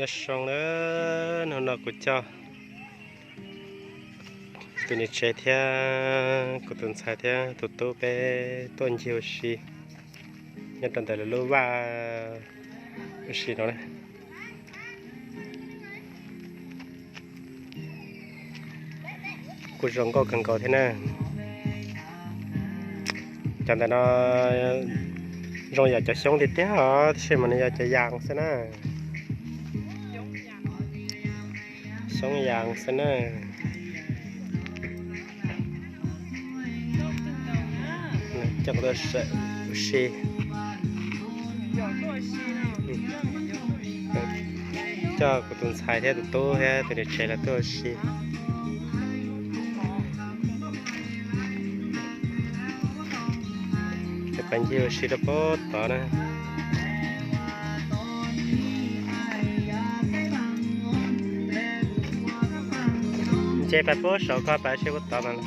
Nyob zoo na, hnub no kuv coj tus niam tsev thiab kuv tus ntxhais thiab tus tub peb tuaj ncig ua si nyob rau ntawm lawv lub vaj ua si no na. Kuj zoo nkauj kawg nkaus thiab na. Cov ntawm no zoo yam cov xyoob tiag tiag os, tab sis mas nws yog cov yas xwb na. Xyoob yas xwb na. Coj kuv tuaj ua si. Coj kuv tus ntxhais thiab tus tub thiab tus niam tsev los tuaj ua si. Peb ncig ua si rau pem tod na. Nce pais pem saum ko pais si pem tod mas.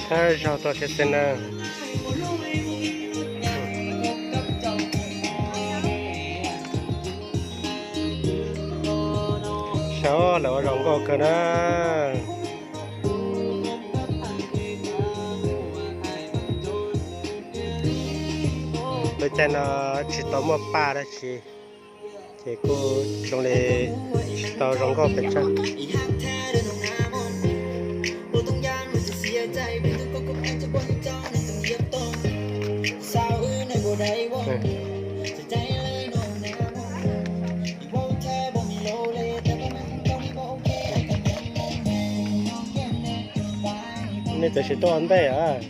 Thawj zaug tuaj siab xwb na. Saib lawv ua zoo nkauj kawg na. Lub caij no tsis tau muaj paj dab tsi, ces kuj zoo li tsis tau zoo nkauj pes tsawg. Nej txawm sim tuaj ua ntej os.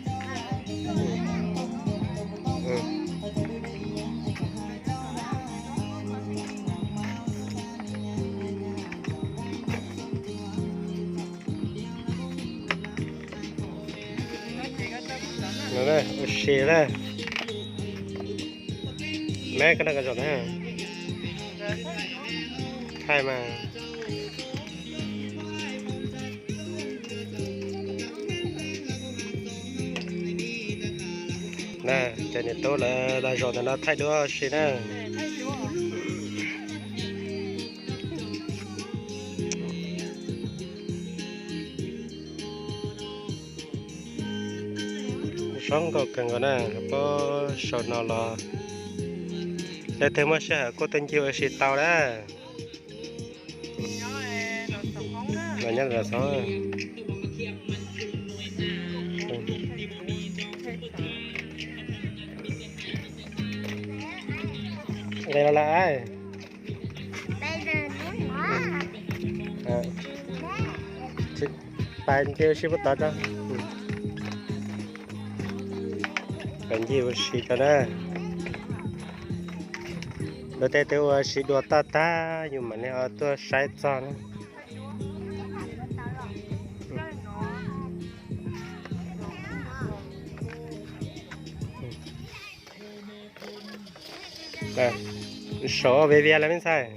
Ua si na. Meb koj noj koj zaum na. Thaij mas. Na, cov niam tub lawv los zaum ntawm no thaij duab ua si na. Zoo nkauj kawg nkaus na, pab saum no los leej twg muaj sij hawm kuj tuaj ncig ua si tau na. Los nyob los xov. Nqis los lawm. Pais ncig ua si puag tod tso. Pais ncig ua si tso na. Luag tej twb ua si dua toj tag, yus mam li ho tuaj saib txog na. Saum vias vias lawm me ntxhais.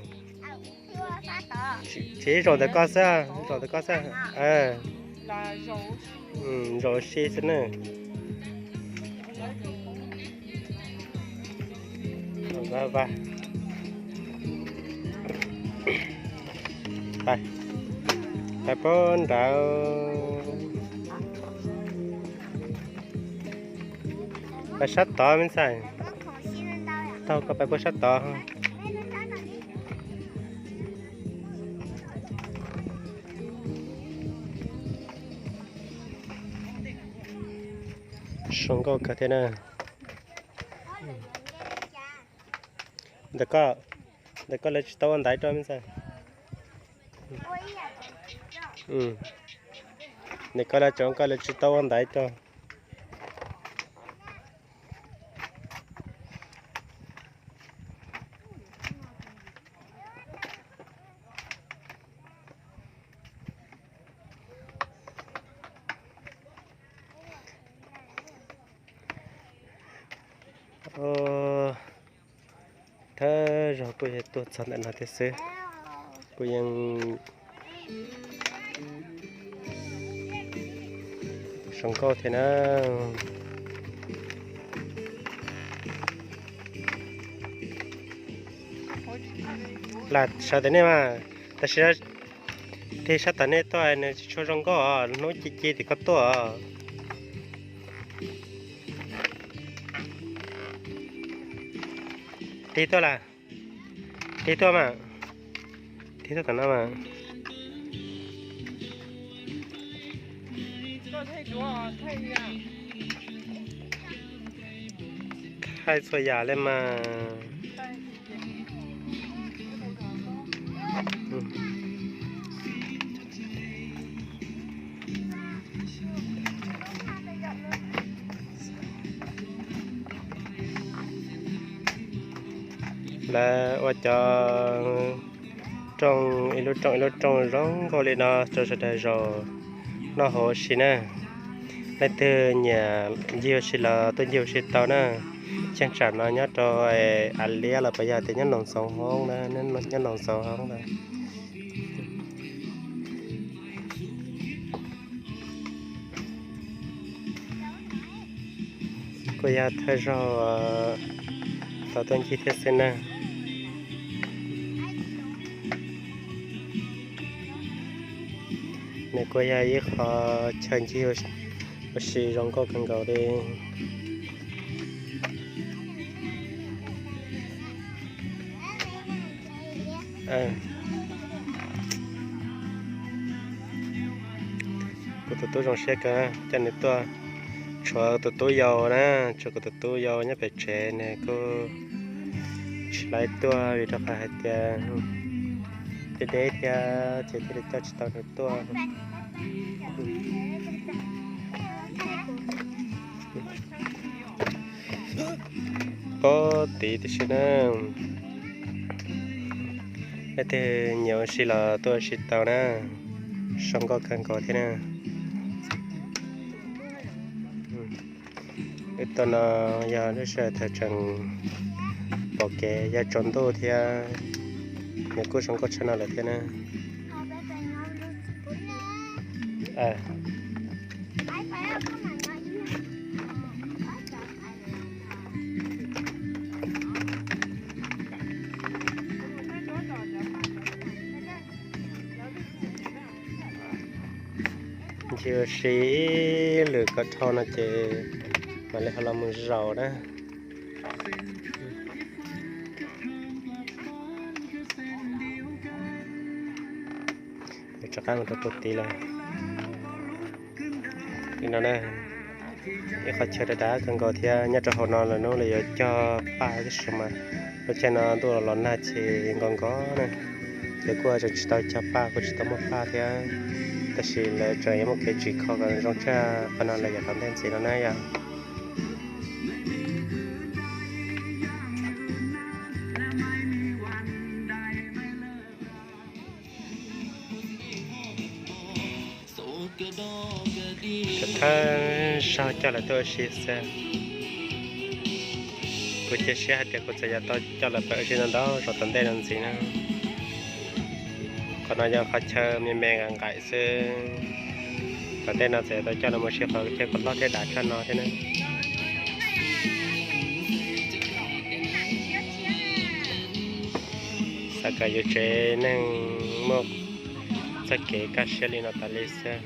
Tsis, zaum ntawm koj xwb, zaum ntawm koj xwb. Zaum si xwb na. Pais puag nrad. Pais sab tod me ntxhais. Taug koj pais puag sab tod. Zoo nkauj kawg thiab na. Ntawm koj, ntawm koj lawv tsis tau ua ntaiv rau me ntxhais. Ntawm koj lawv tseem koj lawv tsis tau ua ntaiv rau. Thawj zaug kuj yog tuaj txog ntawm no thiab xwb, kuj yeej zoo nkauj thiab na. Lam sawv tias nej mas, tam sim no tig sab tom nej tuaj nws tsis tshua zoo nkauj os, hnub ci ci tim koj tuaj os. Tig tuaj lawm, tig tuaj mas, tig tuaj tom no mas. Thaij txhua yam li mas. Lawv ua cov rooj ib lub rooj ib lub rooj zoo nkauj li no rau sawv daws zaum noj haus ua si na. Leej twg nyiam ncig ua si los tuaj ncig ua si tau na. Cheeb tsam no nyob rau Av Liab los puas yog tias nyob Noo Ntxoov Hoob na, nyob Noo Ntxoov Hoob na. Kuj yog thawj zaug tau tuaj ncig thiab xwb na. Nws kuj yog ib qho chaw ncig ua si zoo nkauj kawg nkaus li. Kuv tus tub zoo siab kawg, coj nws tuaj. Tshuav tus tub yau na, tshuav kuv tus tub yau nyob pem tsev, nws kuj tsis laib tuaj vim rau qhov hais tias deb deb thiab ces thiaj li coj tsis tau nws tuaj. Pob tid tib si na. Leej twg nyiam ua si los tuaj ua si tau na, zoo nkauj kawg nkaus thiab na. Wb tuaj no yog lub sij hawm thaum tseem pom kev yuav tsaus ntuj thiab, nws kuj zoo nkauj tshaj no lawm thiab na. Ncig ua si ib lwm kom dhau no ces mam li ho los mus zaum na. Rov qab mus rau puag tid lawm. Li no na, ib qhov chaw dav dav kawg nkaus thiab. Nyob rau hauv no lawm hnub lawv yuav cog paj tab sis mas lub caij no ntuj los los nag ces nkos nkos na, ces kuj tseem tsis tau cog paj, kuj tsis tau muaj paj thiab. Tab sis lawv tseem yuav muaj kev tsim kho kom zoo tshaj qhov no lawm yav tom ntej ntxiv no na yom. Thawj zaug coj lawv tuaj ua si xwb. Kuv cia siab hais tias kuv txawm yuav tau coj lawv pab ua si ntau ntau zaus tom ntej no ntxiv na. Qhov no yog qhov chaw me me nqaim nqaim xwb. Tom ntej no txawm yuav tau coj lawv mus si qhov chaw kom loj thiab dav tshaj no thiab na. Xav kom yus tsev neeg muaj txoj kev kaj siab li no tas li xwb.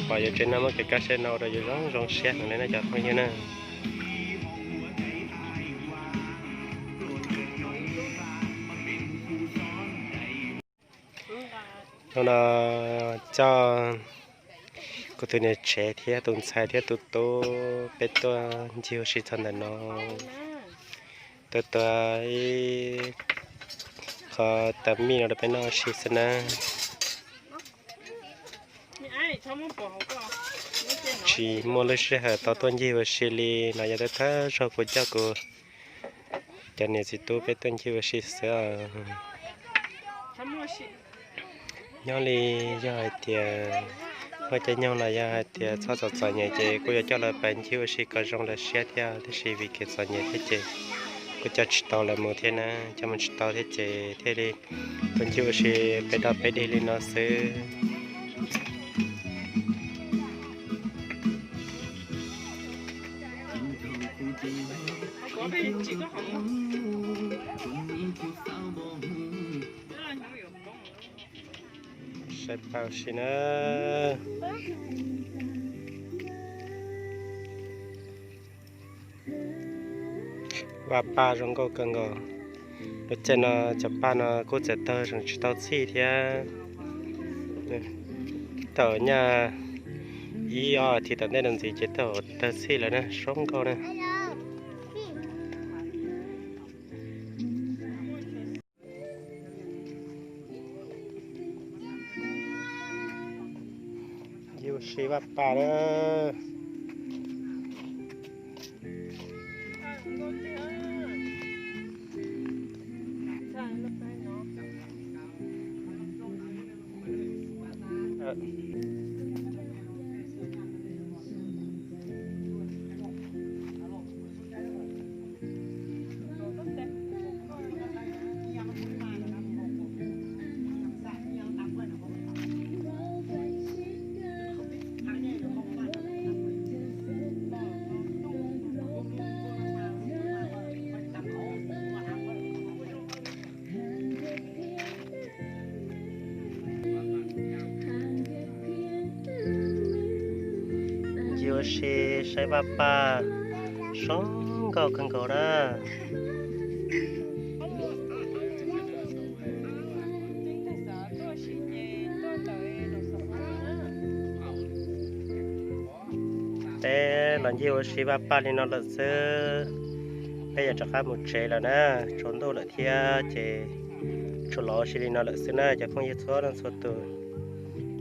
Pom yus tsev neeg muaj kev kaj siab no ua rau yus zoo zoo siab heev li na cov phooj ywg na. Hnub no coj kuv tus niam tsev thiab tus ntxhais thiab tus tub peb tuaj ncig ua si txog ntawm no. Tuaj tua ib qho tas mij no rau peb noj ua si xwb na. Tsis muaj lub sij hawm tau tuaj ncig ua si li no, yog thawj thawj zaug kuv coj kuv cov niam txiv tub peb tuaj ncig ua si xwb os. Nyob li yog hais tias Ua caij nyoog los yog hais tias txhob txom txom nyem ces kuj yuav coj lawv pais ncig ua si kom zoo lawv siab thiab, tab sis vim kev txom nyem thiab ces kuj coj tsis tau lawv mus thiab na, coj mus tsis tau thiab ces thiaj li tuaj ncig ua si peb dog peb dig li no xwb. Saib paj si na. Vaj paj zoo nkauj kawg nkaus. Lub caij no cov paj no kuj txawm tawg tseem tsis tau txhij thiab. Thaum nyaj ib ob thiv tom ntej no ntxiv ces tau tawg txhij lawm na, zoo nkauj na. Ncig ua si vaj paj na. Ncig ua si saib vaj paj, zoo nkauj kawg nkaus na. Peb los ncig ua si vaj paj li no lawm xwb, peb yuav rov qab mus tsev lawm na. Tsaus ntuj lawm thiab ces tsuas los ua si li no lawm xwb na cov phooj ywg txhua leej txhua tus.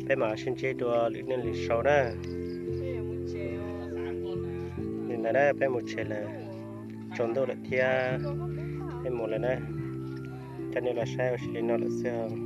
Peb mam sib ntsib dua lwm niaj lwm zaus na. Li ntawd na peb mus tsev lawm, tsaus ntuj lawm thiab, peb mus lawm na. Coj nej los saib ua si li no lawm xwb.